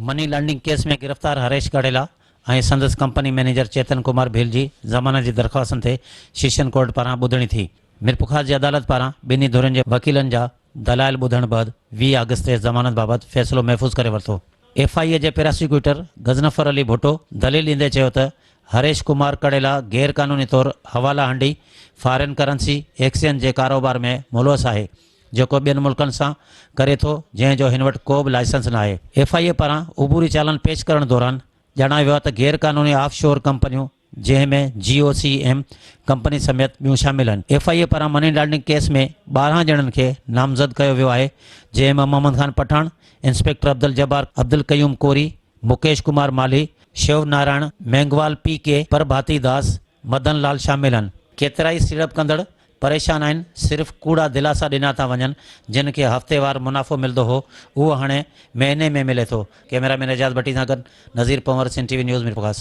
Money laundering case ۾ گرفتار هريش گڙيلا ۽ سندس company manager Chetan Kumar Bheel جي ضمانت جي درخواستن تي شيشن ڪورٽ پاران ٻڌڻي ٿي. ميرپورخاص جي عدالت پاران ٻنهي ڌرين جي وڪيلن جا دلائل ٻڌڻ بعد 20 آگسٽ تي ضمانت بابت فيصلو محفوظ ڪري ورتو. ايف I اي جي پراسيڪيوٽر غضنفر علي ڀٽو دليل ڏيندي چيو ته هريش ڪمار ڪڙيلا غير قانوني طور حوالا هنڊي، فارين ڪرنسي ايڪسچينج جي ڪاروبار ۾ ملوث آهي جيڪو ٻين ملڪن سان ڪري ٿو جنهن جو هن وٽ ڪو به لائسنس ناهي. ايف I اي پاران عبوري چالان پيش ڪرڻ دوران ڄاڻايو ويو آهي ته غير قانوني آف شور ڪمپنيون جنهن ۾ جي او سي ايم ڪمپني سميت ٻيون شامل آهن. ايف I اي پاران مني لانڊرنگ ڪيس ۾ 12 ڄڻن کي نامزد ڪيو ويو آهي جنهن ۾ محمد خان پٺاڻ، انسپيڪٽر عبدالجبار، عبدالقيوم ڪوري، مڪيش ڪمار مالهي، شيو نارائڻ مينگوال، پي ڪي پرڀاتي داس، مدن لال شامل آهن. ڪيترائي سيڙپ ڪندڙ پريشان آهن، صرف ڪوڙا دلاسا ڏنا ٿا وڃن، جن کي هفتيوار منافعو ملندو هو، اهو هاڻي مهيني ۾ ملي ٿو. ڪئميرا مين اعجاز ڀٽي سان گڏ Nazir Panhwar, Sindh T V news, Mirpurkhas.